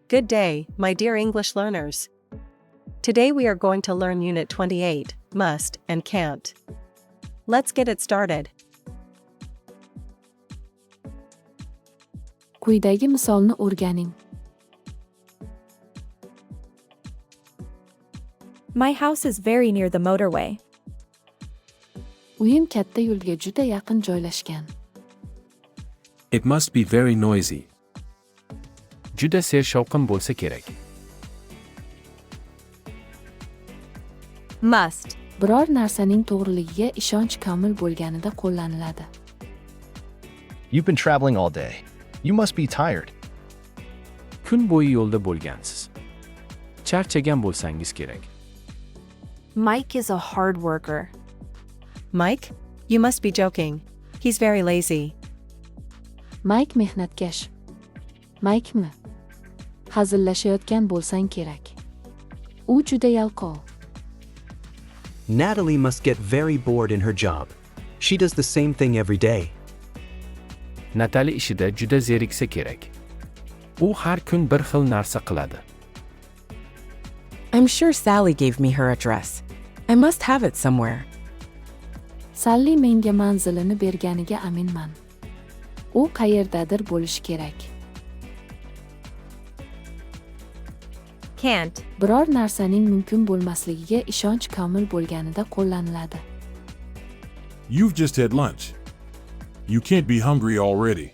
Good day, my dear English learners. Today we are going to learn Unit 28, Must and Can't. Let's get it started. Quyidagi misolni o'rganing. My house is very near the motorway. Uyim katta yo'lga juda yaqin joylashgan. It must be very noisy. Juda sershovqin bo'lsa kerak. Must. Biror narsaning to'g'riligiga ishonch komil bo'lganida qo'llaniladi. You've been traveling all day. You must be tired. Kun bo'yi yo'lda bo'lgansiz. Charchagan bo'lsangiz kerak. Mike is a hard worker. Mike? You must be joking. He's very lazy. Mayk mehnatkash. Maykmi? Hazillashayotgan bo'lsang kerak. U juda yalqov. Natalie must get very bored in her job. She does the same thing every day. Natali ishida juda zeriksa kerak. U har kun bir xil narsa qiladi. I'm sure Sally gave me her address. I must have it somewhere. Salli menga manzilini berganiga aminman. U qayerdadir bo'lishi kerak. Can't. Biror narsaning mumkin bo'lmasligiga ishonch komil bo'lganida qo'llaniladi. You've just had lunch. You can't be hungry already.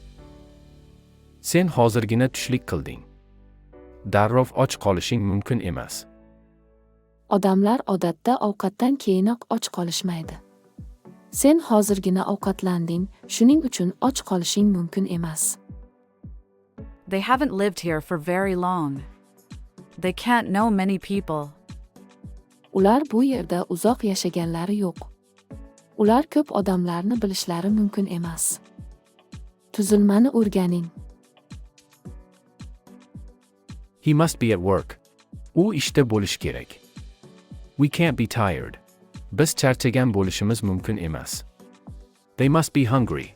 Sen hozirgina tushlik qilding. Darrov och qolishing mumkin emas. Odamlar odatda ovqatdan keyinoq och qolishmaydi. Sen hozirgina ovqatlanding, shuning uchun och qolishing mumkin emas. They haven't lived here for very long. They can't know many people. Ular bu yerda uzoq yashaganlari yo'q. Ular ko'p odamlarni bilishlari mumkin emas. Tuzilmani o'rganing. He must be at work. U ishda bo'lishi kerak. We can't be tired. Biz charchagan bo'lishimiz mumkin emas. They must be hungry.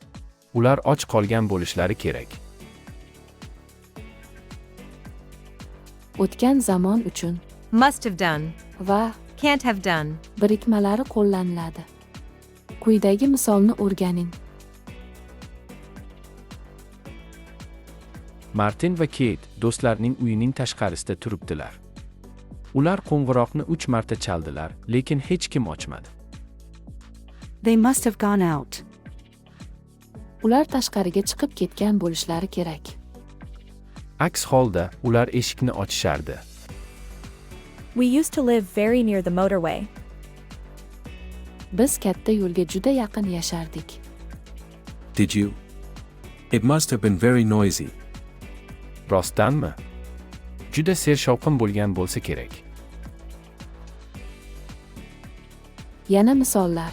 Ular och qolgan bo'lishlari kerak. O'tgan zamon uchun Must have done. Va Can't have done. Birikmalari qo'llaniladi. Quyidagi misolni o'rganing. Martin va Keyt do'stlarining uyining tashqarisida turibdilar. Ular qo'ng'iroqni uch marta chaldilar, lekin hech kim ochmadi. They must have gone out. Ular tashqariga chiqib ketgan bo'lishlari kerak. Aks holda ular eshikni ochishardi. We used to live very near the motorway. Biz katta yo'lga juda yaqin yashardik. Did you? It must have been very noisy. Rostdanmi? Juda sershovqin bo'lgan bo'lsa kerak. Yana misollar.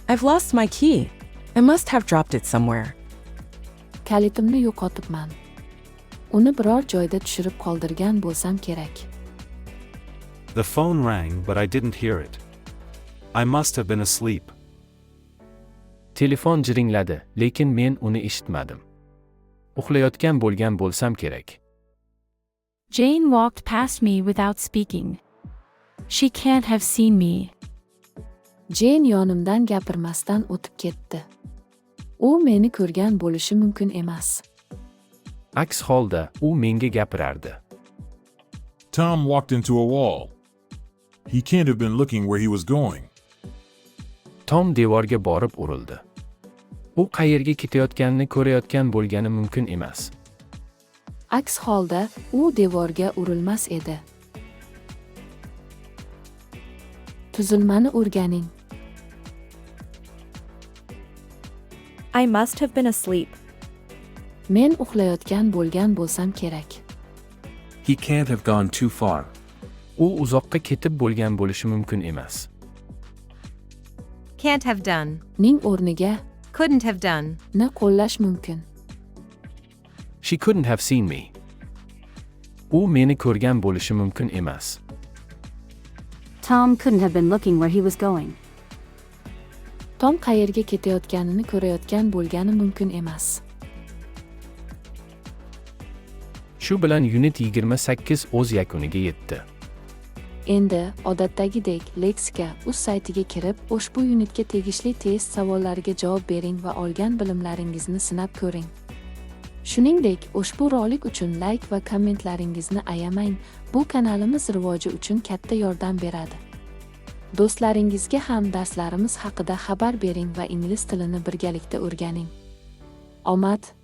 I've lost my key. I must have dropped it somewhere. Kalitimni yo'qotibman. Uni biror joyda tushirib qoldirgan bo'lsam kerak. The phone rang, but I didn't hear it. I must have been asleep. Telefon jiringladi, lekin men uni eshitmadim. Uxlayotgan bo'lgan bo'lsam kerak. Jane walked past me without speaking. She can't have seen me. Jane yonimdan gapirmasdan o'tib ketdi. U meni ko'rgan bo'lishi mumkin emas. Aks holda u menga gapirardi. Tom walked into a wall. He can't have been looking where he was going. Tom devorga borib urildi. U qayerga ketayotganini ko'rayotgan bo'lgani mumkin emas. Aks holda u devorga urilmas edi. Tuzilmani o'rganing. I must have been asleep. Men uxlayotgan bo'lgan bo'lsam kerak. He can't have gone too far. U uzoqqa ketib bo'lgan bo'lishi mumkin emas. Can't have done. Ning o'rniga Couldn't have done. Ni qo'llash mumkin. She couldn't have seen me. U meni ko'rgan bo'lishi mumkin emas. Tom couldn't have been looking where he was going. Tom qayerga ketayotganini ko'rayotgan bo'lgani mumkin emas. Shu bilan Unit 28 o'z yakuniga yetdi. Endi odatdagidek Leksika.uz saytiga kirib, ushbu unitga tegishli test savollariga javob bering va olgan bilimlaringizni sinab ko'ring. Shuningdek, ushbu rolik uchun layk va kommentlaringizni ayamang. Bu kanalimiz rivoji uchun katta yordam beradi. Do'stlaringizga ham darslarimiz haqida xabar bering va ingliz tilini birgalikda o'rganing. Omad!